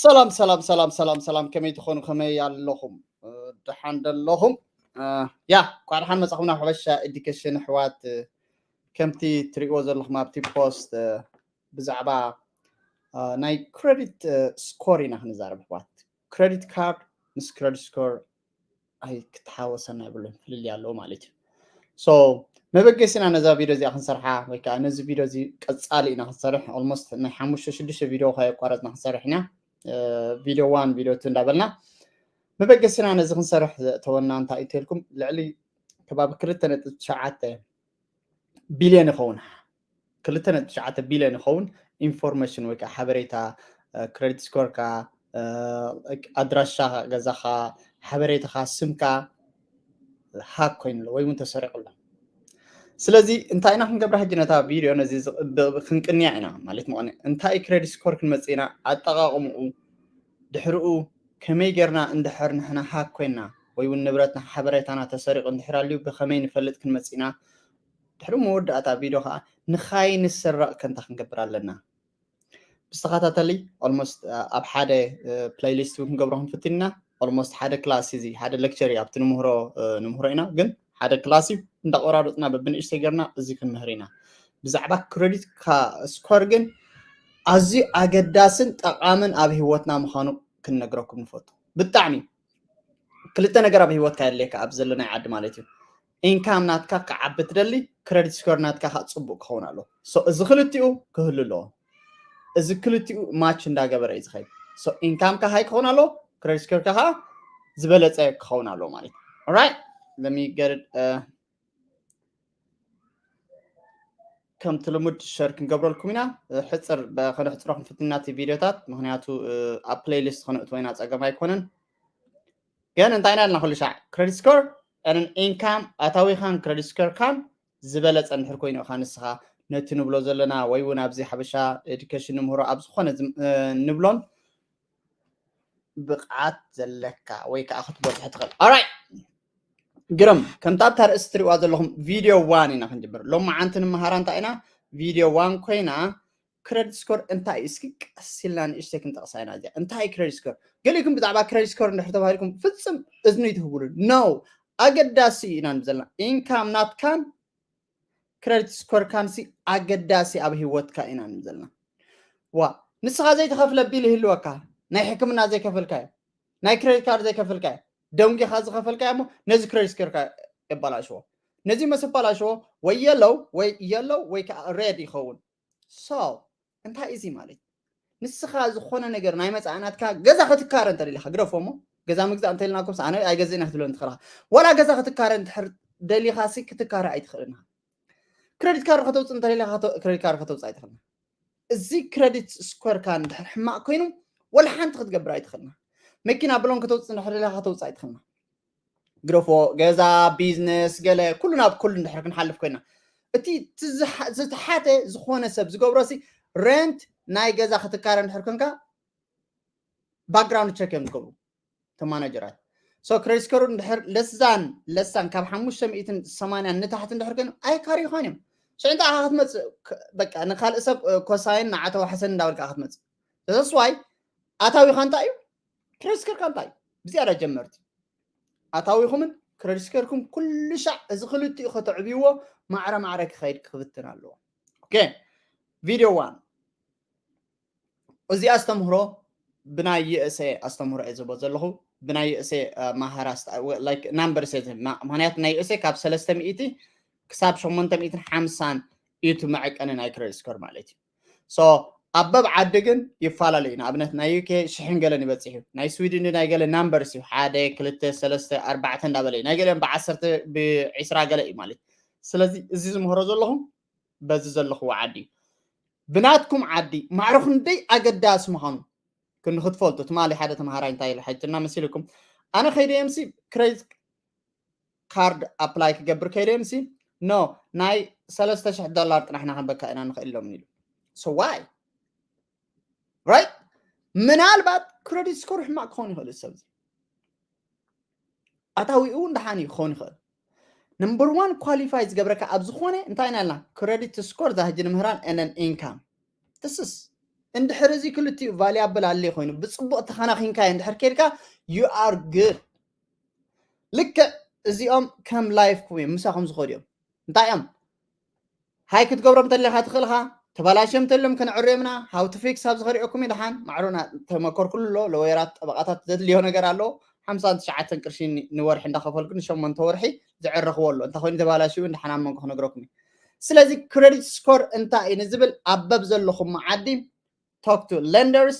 ሰላም ሰላም ሰላም ሰላም ሰላም፣ ከመይ ትኾኑ? ከመይ ኣለኹም? ደሓን ደለኹም? ያ፣ ኳ ደሓን መጻኹም ናብ ሓበሻ ኤዱኬሽን ኣሕዋት። ከምቲ ትሪእዎ ዘለኹም ኣብቲ ፖስት ብዛዕባ ናይ ክረዲት ስኮር ኢና ክንዛረብ ኣሕዋት። ክረዲት ካርድ ምስ ክረዲት ስኮር ኣይክተሓወሰና የብሉን፣ ፍልልይ ኣለዎ ማለት እዩ። ሶ መበገሲና ነዛ ቪድዮ እዚኣ ክንሰርሓ ወይ ከዓ ነዚ ቪድዮ እዚ ቀፃሊ ኢና ክንሰርሕ። ኦልሞስት ናይ ሓሙሽተ ሽዱሽተ ቪድዮ ከየቋረፅና ክንሰርሕ ኢና። ቪድዮ ዋን ቪድዮ ቱ እንዳበልና መበገሲና ነዚ ክንሰርሕ ዘእተወና እንታይ እዩ ተልኩም ልዕሊ ከባቢ ክልተ ነጥቢ ትሽዓተ ቢልዮን ይኸውን። ክልተ ነጥቢ ትሽዓተ ቢልዮን ይኸውን ኢንፎርሜሽን ወይ ከዓ ሓበሬታ፣ ክረዲት ስኮርካ፣ ኣድራሻ ገዛኻ፣ ሓበሬታኻ፣ ስምካ ሃክ ኮይኑ ኣሎ ወይ እውን ተሰሪቑ ኣሎ። ስለዚ እንታይ ኢና ክንገብራ ሕጂ ነታ ቪድዮ ነዚ ክንቅንያ ኢና ማለት ምኾነ እንታይ ክረዲት ስኮር ክንመፅእ ኢና፣ ኣጠቃቕምኡ፣ ድሕርኡ ከመይ ጌርና እንድሕር ንሕና ሃክ ኮይና ወይ እውን ንብረትና ሓበሬታና ተሰሪቑ እንድሕር ኣልዩ ብኸመይ ንፈልጥ ክንመፅእ ኢና። ድሕሪ መወዳእታ ቪድዮ ከዓ ንኻይ ንሰረቕ ከንታ ክንገብር ኣለና። ብዝተኸታተሊ ኦልሞስት ኣብ ሓደ ፕሌይሊስት እውን ክንገብሮ ክንፍትን ኢና። ኦልሞስት ሓደ ክላስ እዚ ሓደ ሌክቸር ኣብቲ ንምህሮ ንምህሮ ኢና፣ ግን ሓደ ክላስ እዩ። እንዳቆራረፅና በብንእሽተይ ጌርና እዚ ክንምህር ኢና። ብዛዕባ ክረዲት ስኮር ግን ኣዝዩ ኣገዳስን ጠቓምን ኣብ ህይወትና ምዃኑ ክንነግረኩም ንፈቱ። ብጣዕሚ ክልተ ነገር ኣብ ህይወትካ የድልየካ ኣብ ዘለናይ ዓዲ ማለት እዩ። ኢንካም ናትካ ክዓቢ ትደሊ፣ ክረዲት ስኮር ናትካ ከዓ ፅቡቅ ክኸውን ኣሎ። ሶ እዚ ክልቲኡ ክህሉ ኣለዎ። እዚ ክልቲኡ ማች እንዳገበረ እዩ ዝኸይድ። ሶ ኢንካምካ ሃይ ክኸውን ኣለዎ፣ ክረዲት ስኮርካ ከዓ ዝበለፀ ክኸውን ኣለዎ ማለት እዩ። ኦራይት፣ let me get it. ከምቲ ልሙድ ሸር ክንገብረልኩም ኢና። ሕፅር ከነሕፅሮ ክንፍትና እቲ ቪድዮታት፣ ምክንያቱ ኣብ ፕሌይሊስት ከነእትዎ ኢና፣ ፀገም ኣይኮነን። ግን እንታይ ኢና ኢልና ኩሉ ሻዕ ክረዲት ስኮር ን ኢንካም ኣታዊኻን ክረዲት ስኮርካን ዝበለፀ እንድሕር ኮይኑ ኢኻ ንስኻ ነቲ ንብሎ ዘለና ወይ እውን ኣብዚ ሓበሻ ኤዱኬሽን ንምህሮ ኣብ ዝኾነ ንብሎን ብቕዓት ዘለካ ወይ ከዓ ክትበፅሑ ትኽእል። ኦራይት፣ ግርም፣ ከምቲ ኣብታ ርእሲ ትሪእዋ ዘለኹም ቪድዮ ዋን ኢና ክንጅምር። ሎማዓንቲ ንመሃራ እንታይ ኢና? ቪድዮ ዋን ኮይና ክረዲት ስኮር እንታይ እዩ? እስኪ ቀስ ኢልና ንእሽተይ ክንጠቕሳ ኢና እዚኣ። እንታይ ክረዲት ስኮር? ገሊእኩም ብዛዕባ ክረዲት ስኮር እንድሕር ተባሂልኩም ፍጽም እዝኒ ይትህቡሉ። ኖ፣ ኣገዳሲ እዩ ኢና ንብል ዘለና። ኢንካም ናትካን ክረዲት ስኮርካን ሲ ኣገዳሲ ኣብ ህይወትካ ኢና ንብል ዘለና። ዋ፣ ንስኻ ዘይተኸፍለ ቢል ይህልወካ፣ ናይ ሕክምና ዘይከፈልካዮ፣ ናይ ክረዲት ካርድ ዘይከፈልካዮ፣ ደንጊኻ ዝኸፈልካዮ እሞ ነዚ ክረዲት ስኮርካ የባላሽዎ። ነዚ መስ ኣባላሽዎ ወይ የለው ወይ የለው ወይ ከዓ ሬድ ይኸውን። ሶ እንታይ እዚ ማለት ንስኻ ዝኾነ ነገር ናይ መፃእናትካ ገዛ ክትካረ እንተደሊኻ ግደፎ እሞ ገዛ ምግዛእ እንተኢልናኩም ኣነ ኣይገዝእን ክትብሎ እንትኽእልኻ ዋላ ገዛ ክትካረ እንድሕር ደሊኻ ሲ ክትካረ ኣይትኽእልን። ክረዲት ካርድ ከተውፅእ እንተደሊኻ ክረዲት ካርድ ከተውፅእ ኣይትኽእልን። እዚ ክረዲት ስኮርካ እንድሕር ሕማቕ ኮይኑ ወላ ሓንቲ ክትገብር ኣይትኽእልና። መኪና ብሎን ከተውፅእ እንድሕር ደሊኻ ከተውፅእ ኣይትኽእልና። ግደፎ ገዛ ቢዝነስ ገለ ኩሉ ናብ ኩሉ እንድሕር ክንሓልፍ ኮይና እቲ ዝተሓተ ዝኾነ ሰብ ዝገብሮ ሲ ሬንት ናይ ገዛ ክትካረ እንድሕር ኮንካ ባክግራውንድ ቸክ እዮም ዝገብሩ ተማናጀራት። ሶ ክሬዲት ስኮሩ እንድሕር ለሳን ለሳን ካብ ሓሙሽተ ሚእትን ሰማንያን ንታሕቲ እንድሕር ኮይኑ ኣይካሪ ይኾን እዮም። ሽዑ እንታይ ኢኻ ክትመፅእ በቃ ንካልእ ሰብ ኮሳይን ንዓተው ሓሰን እንዳበልካ ክትመፅእ ተሰስዋይ ኣታዊኻ እንታይ እዩ ክሬዲት ስኮርካ እንታይ እዩ ብዝያዳ ጀመርቲ ኣታዊኹምን ክሬዲት ስኮርኩም ኩሉ ሻዕ እዚ ክልቲኡ ከተዕብይዎ ማዕረ ማዕረ ክኸይድ ክፍትን ኣለዎ። ኦኬ ቪድዮ ዋን እዚ ኣስተምህሮ ብናይ ዩኤስኤ ኣስተምህሮ እየ ዝህቦ ዘለኹ ብናይ ዩኤስኤ ማሃራ ናምበርስ ምክንያቱ ናይ ዩኤስኤ ካብ ሰለስተ ሚእቲ ክሳብ ሸሞንተ ሚእትን ሓምሳን እዩ መዐቀኒ ናይ ክሬዲት ስኮር ማለት እዩ። ሶ ኣብ በብ ዓዲ ግን ይፈላለዩ ንኣብነት ናይ ዩኬ ሽሕን ገለን ይበፅሕ እዩ ናይ ስዊድን ናይ ገለ ናምበርስ እዩ ሓደ ክልተ ሰለስተ ኣርባዕተ እንዳበለ እዩ ናይ ገለን ብዓሰርተ ብዒስራ ገለ እዩ ማለት ስለዚ እዚ ዝምህሮ ዘለኹም በዚ ዘለኽዎ ዓዲ እዩ ብናትኩም ዓዲ ማዕረ ክንደይ ኣገዳሲ ምዃኑ ክንክትፈልጡ ትማሊ ሓደ ተምሃራይ እንታይ ኢሉ ሓጅና መሲልኩም ኣነ ከይደ ኤምሲ ክሬዲት ካርድ ኣፕላይ ክገብር ከይደ ኤምሲ ኖ ናይ ሰለስተ ሽሕ ዶላር ጥራሕ ኢና ክንበካ ኢና ንኽእል ኢሎም ኢሉ so why right ምናልባት ክሬዲት ስኮር ሕማቅ ክኸውን ይኽእል ሰብዚ ኣታዊኡ እንዳሓን ክኸውን ይኽእል number one qualify ዝገብረካ ኣብ ዝኾነ እንታይ ኢና ኢልና credit score ዛህጂ ንምህራን and income this is እንድሕር እዚ ክልቲኡ ቫልያብል ኣለ ኮይኑ ብፅቡቅ ተኸናኺንካዮ እንድሕር ከይድካ you are good። ልክዕ እዚኦም ከም ላይፍኩም እዮም፣ ምሳኹም ዝኸዱ እዮም። እንታይ እዮም? ሃይ ክትገብሮም ተለካ ትኽእልካ፣ ተባላሽዮም ተሎም ከነዕርዮምና how to fix ኣብዚ ከሪኦኩም እዩ። ደሓን ማዕሮና ተመከርኩሉ ኣሎ። ለወየራት ጠበቃታት ዘድልዮ ነገር ኣሎ። ሓምሳን ትሽዓተን ቅርሺ ን- ንወርሒ እንዳኸፈልኩ ንሸሞንተ ወርሒ ዝዕረኽዎ ኣሎ። እንታይ ኮይኑ ተባላሽዩ ደሓን ኣብ መንጎ ክነግረኩም እዩ። ስለዚ ክሬዲት ስኮር እንታይ እዩ ንዝብል ኣብ በብ ዘለኹም መዓዲ talk to lenders፣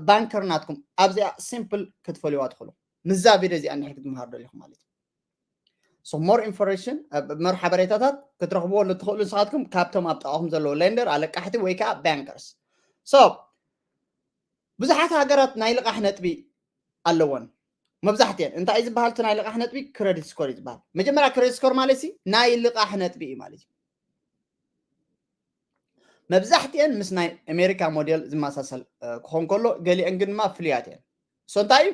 ባንከር ናትኩም ኣብዚኣ ሲምፕል ክትፈልዩዋ ትኽእሉ። ምዛ ቪድዮ እዚኣ እንድሕር ክትምሃሩ ደሊኹም ማለት እዩ። So more information መር ሓበሬታታት ክትረኽብዎ ትኽእሉ ንስኻትኩም ካብቶም ኣብ ጥቓኹም ዘለዉ ሌንደር ኣለቃሕቲ ወይ ከዓ ባንከርስ። So ብዙሓት ሃገራት ናይ ልቓሕ ነጥቢ ኣለወን። መብዛሕትኤን እንታይ እዩ ዝበሃል እቲ ናይ ልቓሕ ነጥቢ? ክሬዲት ስኮር እዩ ዝበሃል። መጀመርያ ክሬዲት ስኮር ማለት ሲ ናይ ልቓሕ ነጥቢ እዩ ማለት እዩ። መብዛሕትኤን ምስ ናይ ኣሜሪካ ሞዴል ዝመሳሰል ክኾን ከሎ ገሊአን ግን ድማ ፍሉያት እየን። So እንታይ እዩ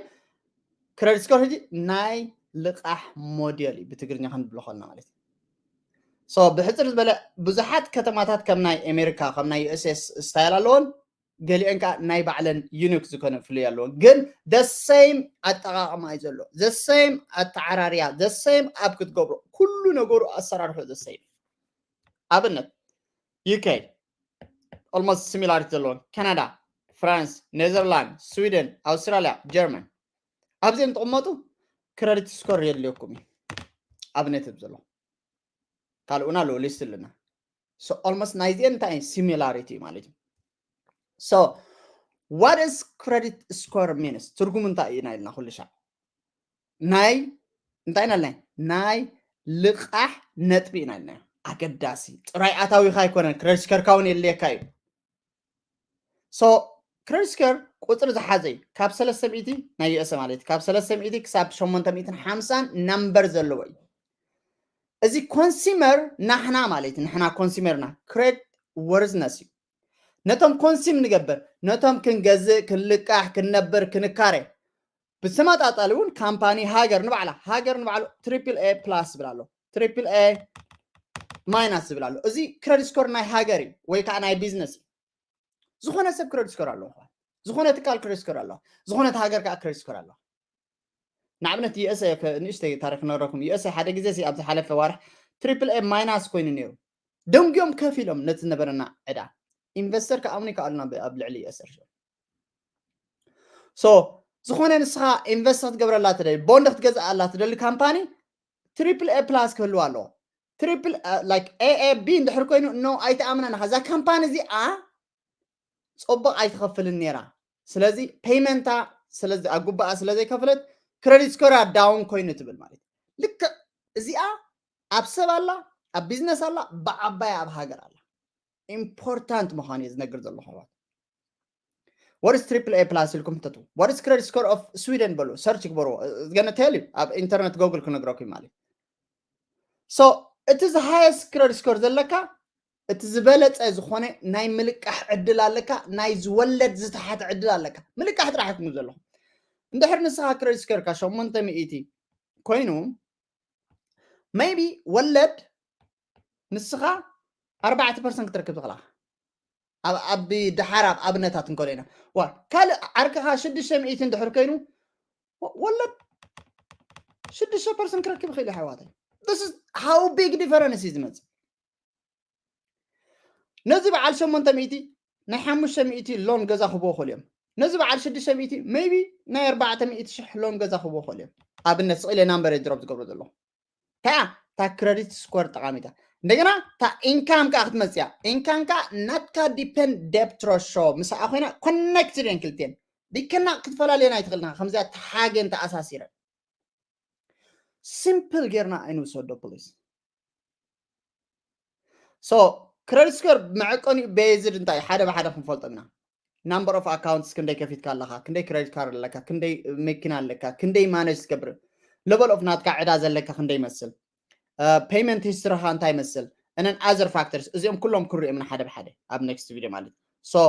ክሬዲት ስኮር? ሕጂ ናይ ልቓሕ ሞዴል እዩ ብትግርኛ ክንብሎ ከልና ማለት እዩ። So ብሕፅር ዝበለ ብዙሓት ከተማታት ከም ናይ ኣሜሪካ ከም ናይ ዩኤስኤስ ስታይል ኣለዎን፣ ገሊአን ከዓ ናይ ባዕለን ዩኒክ ዝኾነ ፍሉይ ኣለዎን። ግን the same ኣጠቓቕማ እዩ ዘሎ፣ the same ኣተዓራርያ፣ the same ኣብ ክትገብሮ ኩሉ ነገሩ ኣሰራርሑ the same። ኣብነት ዩኬ almost similarity ዘለዎን፣ ካናዳ፣ ፍራንስ፣ ኔዘርላንድ፣ ስዊደን፣ ኣውስትራልያ፣ ጀርመን። ኣብዚኦም ትቕመጡ ክሬዲት ስኮር የድልየኩም እዩ። ኣብነት ዘሎ ካልኡና ኣሎ ሊስት ኣለና። So almost ናይዚአን እንታይ similarity ማለት እዩ። So what is credit score means? ትርጉም እንታይ እዩ ናይልና ኩሉ ሻዕ ናይ እንታይ ናልና ናይ ልቓሕ ነጥቢ ኢና ኢልና። ኣገዳሲ ጥራይ ኣታዊኻ ኣይኮነን፣ ክሬዲት ስኮርካ እውን የድልየካ እዩ። So ክሬዲት ስኮር ቁፅሪ ዝሓዘ እዩ። ካብ ሰለስተ ሚእቲ ናይ ዩኤስ ማለት እዩ። ካብ ሰለስተ ሚእቲ ክሳብ ሸሞንተ ሚእትን ሓምሳን ናምበር ዘለዎ እዩ። እዚ ኮንሱመር ናሕና ማለት እዩ። ንሕና ኮንሱመርና ክሬዲት ወርዝነስ እዩ። ነቶም ኮንሱም ንገብር፣ ነቶም ክንገዝእ፣ ክንልቃሕ፣ ክንነብር፣ ክንካረ ብተመጣጣሊ እውን ካምፓኒ ሃገር ንባዕላ ሃገር ንባዕሉ ትሪፕል ኤ ፕላስ ዝብል ኣሎ፣ ትሪፕል ኤ ማይናስ ዝብል ኣሎ። እዚ ክሬዲት ስኮር ናይ ሃገር እዩ ወይ ከዓ ናይ ቢዝነስ እዩ። ዝኾነ ሰብ ክሬዲት ስኮር ኣለዎ፣ ዝኾነ ትካል ክሬዲት ስኮር ኣለዎ፣ ዝኾነት ሃገር ከዓ ክሬዲት ስኮር ኣለዋ። ንኣብነት ዩኤስኤ ንእሽተይ ታሪክ ክነግረኩም። ዩኤስኤ ሓደ ግዜ ሲ ኣብ ዝሓለፈ ዋርሕ ትሪፕል ኤ ማይናስ ኮይኑ ነይሩ። ደንጉዮም ከፊሎም ነቲ ዝነበረና ዕዳ። ኢንቨስተር ክኣምኑ ይከኣሉና ኣብ ልዕሊ ዩኤስኤ። So ዝኾነ ንስኻ ኢንቨስት ክትገብረላ ትደሊ፣ ቦንድ ክትገዝኣላ ትደሊ ካምፓኒ ትሪፕል ኤ ፕላስ ክህልዋ ኣለዎ። ትሪፕል ላይክ ኤ ኤ ቢ እንድሕር ኮይኑ ኖ ኣይተኣምናን ኢኻ። እዛ ካምፓኒ እዚኣ ፅቡቕ ኣይትኸፍልን ነይራ። ስለዚ ፔይመንታ ስለዚ ኣጉባኣ ስለ ዘይከፍለት ክሬዲት ስኮራ ዳውን ኮይኑ ትብል ማለት እዩ። ልክዕ እዚኣ ኣብ ሰብ ኣላ፣ ኣብ ቢዝነስ ኣላ፣ ብዓባይ ኣብ ሃገር ኣላ። ኢምፖርታንት ምዃኑ እየ ዝነግር ዘለኹ ኣሕዋት። What is triple A plus ኢልኩም ሕተቱ። What is credit score of Sweden በሉ፣ ሰርች ግበርዎ። ገነ ቴል ኣብ ኢንተርነት ጎግል ክነግረኩም ማለት። So እቲ ዝሃየስት ክሬዲት ስኮር ዘለካ እቲ ዝበለፀ ዝኾነ ናይ ምልቃሕ ዕድል ኣለካ፣ ናይ ዝወለድ ዝተሓተ ዕድል ኣለካ። ምልቃሕ ጥራሕ ኢኹም ዘለኹም። እንድሕር ንስኻ ክሬዲት ስኮርካ ሸሞንተ ሚእቲ ኮይኑ ሜይቢ ወለድ ንስኻ ኣርባዕተ ፐርሰንት ክትረክብ ትኽእላ። ኣብ ኣብ ድሓር ኣብ ኣብነታት እንከሎ ኢና ዋ ካልእ ዓርክኻ ሽዱሽተ ሚእቲ እንድሕር ኮይኑ ወ- ወለድ ሽዱሽተ ፐርሰንት ክረክብ ይኽእል እዩ ኣሕዋተይ። This is how big difference እዩ ዝመፅእ። ነዚ በዓል ሸሞንተ ሚእቲ ናይ ሓሙሽተ ሚእቲ ሎን ገዛ ክህብዎ ይኽእሉ እዮም። ነዚ በዓል ሽዱሽተ ሚእቲ ሜይቢ ናይ ኣርባዕተ ሚእቲ ሽሕ ሎን ገዛ ክህብዎ ይኽእሉ እዮም። ኣብነት ስቕ ኢለ ናምበር ድሮፕ ዝገብሮ ዘለኹ። ከኣ እታ ክረዲት ስኮር ጠቓሚታ። እንደገና እታ ኢንካም ከኣ ክትመጽእ እያ። ኢንካም ከኣ ናትካ ዲፐንድ ደብት ሮሾ ምስኣ ኮይና ኮነክትድ እየን ክልቲኤን። ዲከና ክትፈላለየን ኣይትኽእልና ከምዚኣ ተሓገን ተኣሳሲረን። ሲምፕል ጌርና ኣይንውሰዶ ፕሊስ። So ክረዲት ስኮር መዐቀኒኡ ቤዝድ እንታይ ሓደ ብሓደ ክንፈልጦ ኢና። ናምበር ኦፍ ኣካውንትስ ክንደይ ከፊትካ ኣለካ፣ ክንደይ ክረዲት ካርድ ኣለካ፣ ክንደይ መኪና ኣለካ፣ ክንደይ ማነጅ ትገብር፣ ለቨል ኦፍ ናትካ ዕዳ ዘለካ ክንደይ ይመስል፣ ፔይመንት ሂስትሪኻ እንታይ ይመስል፣ እነን ኣዘር ፋክተርስ እዚኦም ኩሎም ክንሪኦም ኢና ሓደ ብሓደ ኣብ ኔክስት ቪድዮ ማለት። So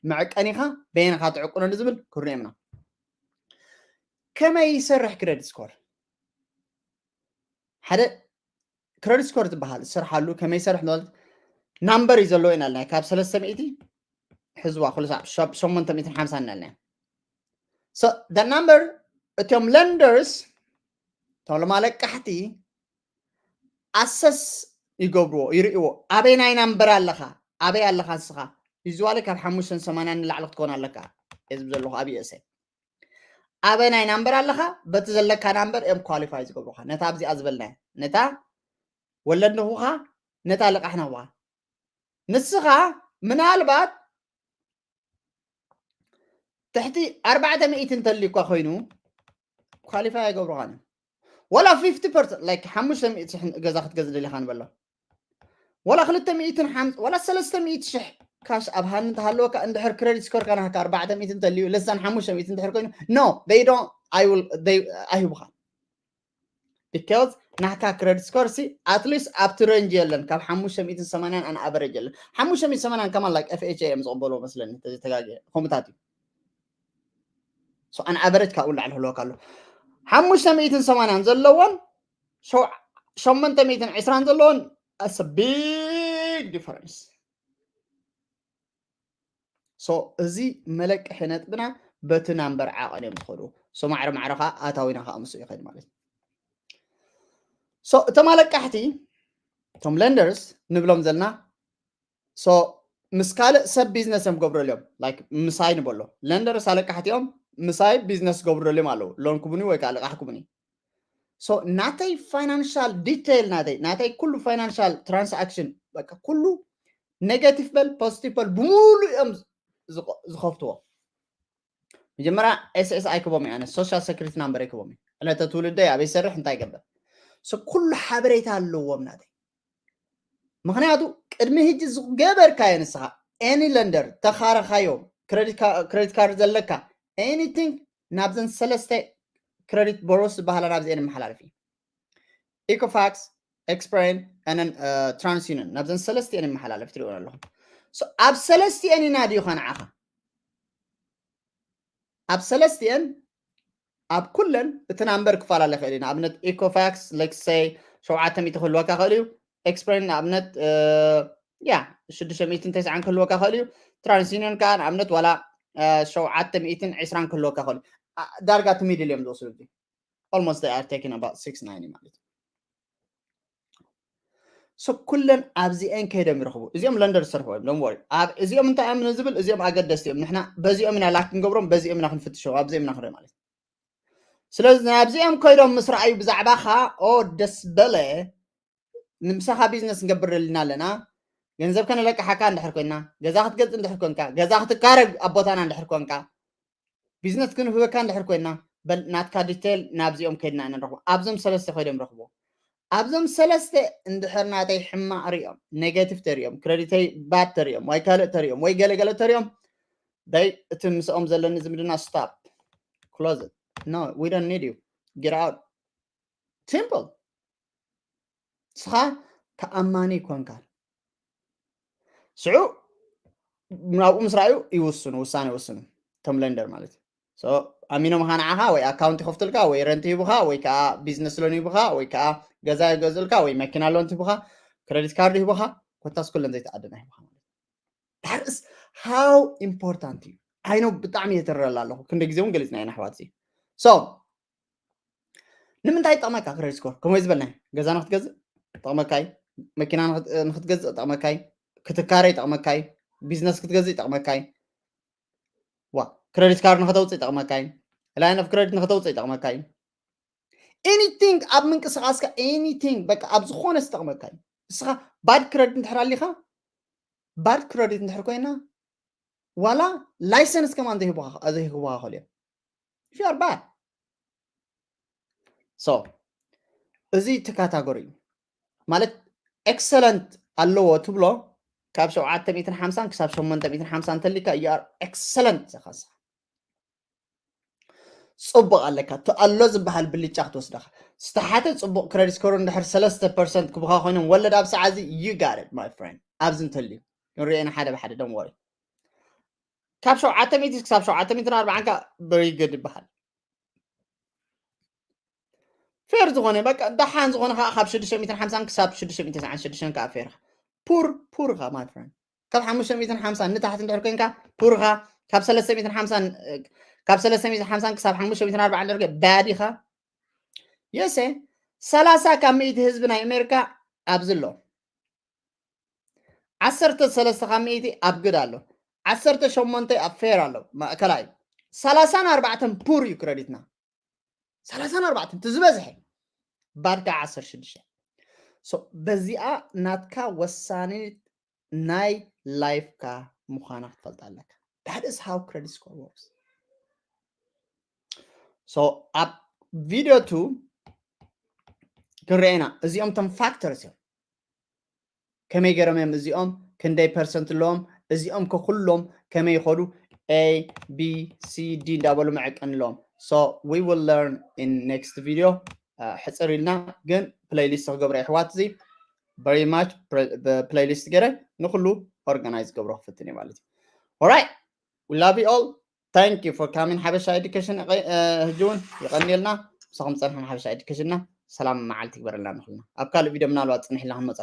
መዐቀኒኻ በየንኻ ትዕቅነሉ ዝብል ክንሪኦም ኢና። ከመይ ይሰርሕ ክረዲት ስኮር? ሓደ ክረዲት ስኮር ዝበሃል ዝሰርሓሉ ከመይ ይሰርሕ ማለት ናምበር እዩ ዘለዎ ኢና ኢልና ካብ ሰለስተ ሚእቲ ሕዝዋ ኩሉ ሳዕ ሸሞንተ ሚእትን ሓምሳን እናልና። So the number እቶም lenders እቶም ለማለቃሕቲ ኣሰስ ይገብርዎ ይርእዎ። ኣበይ ናይ ናምበር ኣለኻ ኣበይ ኣለኻ ንስኻ ዩዝዋሊ ካብ ሓሙሽተን ሰማንያን ንላዕሊ ክትኮን ኣለካ። እዚ ዘለኹ ኣብ ዩኤስኤ ኣበይ ናይ ናምበር ኣለኻ በቲ ዘለካ ናምበር እዮም ኳሊፋይ ዝገብሩኻ ነታ ኣብዚኣ ዝበልናያ ነታ ወለድ ንኹኻ ነታ ልቓሕ ንኹኻ ንስኻ ምናልባት ትሕቲ ኣርባዕተ ሚእቲ እንተልዩ እኳ ኮይኑ ኳሊፋይ ኣይገብሩኻን እዮም። ወላ ፊፍቲ ፐርሰንት ላይክ ሓሙሽተ ሚእቲ ሽሕ ገዛ ክትገዝእ ደሊኻ ንበሎ ወላ ክልተ ሚእትን ሓምሳ ወላ ሰለስተ ሚእቲ ሽሕ ካሽ ኣብ ሃኒ እንተሃለወካ እንድሕር ክረዲት ስኮርካ ናካ ኣርባዕተ ሚእቲ እንተልዩ ለሳን ሓሙሽተ ሚእቲ እንድሕር ኮይኑ no they don't I will they ኣይህቡኻን because ናካ ክረዲት ስኮር ሲ ኣትሊስት ኣብቲ ረንጅ የለን ካብ ሓሙሽተ ሚእትን ሰማንያን ኣን ኣቨሬጅ የለን ሓሙሽተ ሚእቲ ሰማንያን ከማን ላይክ ኤፍኤችኤ እዮም ዝቕበልዎ መስለኒ ተዘይተጋግየ ከምኡታት እዩ so ኣን ኣቨሬጅ ካብኡ ላዕሊ ክህልወካ ኣሎ ሓሙሽተ ሚእትን ሰማንያን ዘለዎን ሸው- ሸሞንተ ሚእትን ዕስራን ዘለዎን that's a big difference so እዚ መለቅሒ ነጥብና በቲ ናምበር ዓቐን እዮም ዝኸዱ so ማዕረ ማዕረ ከዓ ኣታዊና ከዓ ምስኡ ይኸድ ማለት እዩ so እቶም ኣለቃሕቲ እቶም lenders ንብሎም ዘለና so ምስ ካልእ ሰብ ቢዝነስ እዮም ገብረልዮም like ምሳይ ንበሎ lenders ኣለቃሕቲ እዮም ምሳይ ቢዝነስ ገብረልዮም ኣለዉ ሎን ክቡኒ ወይ ከዓ ልቃሕ ክቡኒ so ናተይ ፋይናንሻል ዲቴይል ናተይ ናተይ ኩሉ ፋይናንሻል ትራንስኣክሽን በቃ ኩሉ ኔጋቲቭ በል ፖዚቲቭ በል ብምሉ እዮም ዝኸፍትዎ መጀመርያ ኤስኤስኣይ ክቦም ኣነ ሶሻል ሴኩሪቲ ናምበር ክቦም ዕለተ ትውልደይ ኣበይ ሰርሕ እንታይ ገበር so ኩሉ ሓበሬታ ኣለዎም ናተይ ምክንያቱ ቅድሚ ህጂ ዝገበርካዮ ንስኻ any lender ተኻረኻዮ ክሬዲት ካርድ ዘለካ anything ናብዘን ሰለስተ ክሬዲት ቦሮስ ዝበሃላ ናብዚአን ይመሓላለፍ እዩ Equifax Experian and TransUnion ናብዘን ሰለስቲአን ይመሓላለፍ ትሪእወን ኣለኹም ኣብ ሰለስቲአን ኢና ድዩ ከንዓኻ ኣብ ሰለስቲአን ኣብ ኩለን እቲ ናምበር ክፈላለ ይኽእል እዩ ንኣብነት Equifax let's say ሸውዓተ ሚእቲ ክህልወካ ይኽእል እዩ Experian ንኣብነት ያ ሽዱሽተ ሚእትን ተስዓን ክህልወካ ይኽእል እዩ TransUnion ከዓ ንኣብነት ዋላ ሸውዓተ ሚእትን ዕስራን ክህልወካ ይኽእል ዳርጋ እቲ ሚድል እዮም ዝወስዱ almost they are taking about six ninety ማለት so ኩለን ኣብዚአን ከይዶም ይረኽቡ እዚኦም lender ዝሰርሑ እዮም don't worry ኣብ እዚኦም እንታይ እዮም ንዝብል እዚኦም ኣገደስቲ እዮም ንሕና በዚኦም ኢና ላክ ክንገብሮም በዚኦም ኢና ክንፍትሾም ኣብዚኦም ኢና ክንርኢ ማለት ስለዚ ናብዚኦም ከይዶም ምስ ረኣዩ ብዛዕባኻ ኦ ደስ በለ ንምሳኻ ቢዝነስ ንገብር ደሊና ኣለና ገንዘብ ከነለቅሓካ እንድሕር ኮይና ገዛ ክትገዝእ እንድሕር ኮንካ ገዛ ክትካረግ ኣብ ቦታና እንድሕር ኮንካ ቢዝነስ ክንህበካ እንድሕር ኮይና በል ናትካ ዲቴል ናብዚኦም ከይድና ኢና ንረኽቦ ኣብዞም ሰለስተ ኮይዶም ረኽቦ ኣብዞም ሰለስተ እንድሕር ናተይ ሕማቕ ሪኦም ኔጋቲቭ ተሪኦም ክረዲተይ ባድ ተሪኦም ወይ ካልእ ተሪኦም ወይ ገለገለ ተሪኦም ዳይ እቲ ምስኦም ዘለኒ ዝምድና stop close no we don't need you get out simple ስኻ ተኣማኒ ይኮንካ ሽዑ ናብኡ ምስ ረኣዩ ይውስኑ ውሳነ ይውስኑ እቶም lender ማለት እዩ ኣሚኖም ኻ ንዓኻ ወይ ኣካውንት ይኸፍትልካ ወይ ረንት ሂቡኻ ወይ ከዓ ቢዝነስ ሎን ሂቡኻ ወይ ከዓ ገዛ ይገዝእልካ ወይ መኪና ሎን ሂቡኻ ክረዲት ካርድ ሂቡኻ ኮታስ ኩለን ዘይተኣደና ሂቡኻ ማለት that is how important እዩ I know ብጣዕሚ የተረላ ኣለኹ ክንደ ግዜ እውን ገሊፅና ኢና ኣሕዋት so ንምንታይ ይጠቕመካ ክሬዲት ስኮር ከምኡ ዝበልናዮ ገዛ ንክትገዝእ ይጠቕመካ እዩ መኪና ንክትገዝእ ይጠቕመካ እዩ ክትካረ ይጠቕመካ እዩ ቢዝነስ ክትገዝእ ይጠቕመካ እዩ ዋ ክሬዲት ካርድ ንክተውፅእ ይጠቕመካ እዩ line of credit ንክተውፅእ ይጠቕመካ እዩ anything ኣብ ምንቅስቃስካ anything በቃ ኣብ ዝኾነ ዝጠቕመካ እዩ ንስኻ ባድ ክረዲት እንድሕር ኣሊኻ ባድ ክረዲት እንድሕር ኮይና ዋላ ላይሰንስ ከማን ዘይህቡኻ ዘይህቡኻ ይኽእሉ እዮም if you are bad so እዚ እቲ ካታጎሪ እዩ ማለት ኤክሰለንት ኣለዎ ትብሎ ካብ ሸውዓተ ሚእትን ሓምሳን ክሳብ ሸሞንተ ሚእትን ሓምሳን እንተሊካ you are excellent ዘኻሳ ፅቡቕ ኣለካ እቲ ኣሎ ዝበሃል ብልጫ ክትወስደኻ ዝተሓተ ፅቡቕ ክረዲት ስኮር እንድሕር ሰለስተ ፐርሰንት ክቡኻ ኮይኖም ወለድ ኣብ ሰዓዚ you got it my friend ኣብዚ እንተልዩ ክንሪኦ ኢና ሓደ ብሓደ don't worry ካብ ሸውዓተ ሚእቲ ክሳብ ሸውዓተ ሚእትን ኣርባዓን ከዓ very good ይበሃል ፌር ዝኾነ በቃ ደሓን ዝኾነ ከዓ ካብ ሽዱሽተ ሚእትን ሓምሳን ክሳብ ሽዱሽተ ሚእትን ተስዓን ሽዱሽተን ከዓ ፌር ፑር ፑር ኻ my friend ካብ ሓሙሽተ ሚእትን ሓምሳን ንታሕቲ እንድሕር ኮይንካ ፑርኻ ካብ ሰለስተ ሚእትን ሓምሳን ካብ ሰለስተ ሚእትን ሓምሳን ክሳብ ሓሙሽተ ሚእትን ኣርባዓን እንድሕር bad ኢኻ የሰ ሰላሳ ካብ ሚእቲ ህዝቢ ናይ ኣሜሪካ ኣብዚ ኣሎ። ዓሰርተ ሰለስተ ካብ ሚእቲ ኣብ good ኣሎ። ዓሰርተ ሸሞንተ ኣብ fair ኣሎ። ማእከላይ ሰላሳን ኣርባዕተን poor እዩ credit ና ሰላሳን ኣርባዕተን እቲ ዝበዝሐ bad ከዓ ዓሰርተ ሽዱሽተ። So በዚኣ ናትካ ወሳኒት ናይ life ካ ምዃና ክትፈልጥ ኣለካ። That is how credit score works. So ኣብ video two ክንርኤና እዚኦም ቶም factors እዮም። ከመይ ገይሮም እዮም እዚኦም ክንደይ percent ኣለዎም እዚኦም ከኩሎም ከመይ ይኸዱ A B C D እንዳበሉ መዕቀን ኣለዎም። So we will learn in next video. ሕፅር ኢልና ግን playlist ክገብሮ ኣሕዋት እዚ very much playlist ገይረ ንኩሉ organize ገብሮ ክፍትን እዩ ማለት እዩ። Alright, we love you all. Thank you for coming ሓበሻ education። ሕጂ እውን ይቐንየልና ምሳኹም ፀንሐን ሓበሻ education ና ሰላም መዓልቲ ይግበረልና ንኩልና። ኣብ ካልእ video ምናልባት ፅንሕ ኢልና ክንመፀ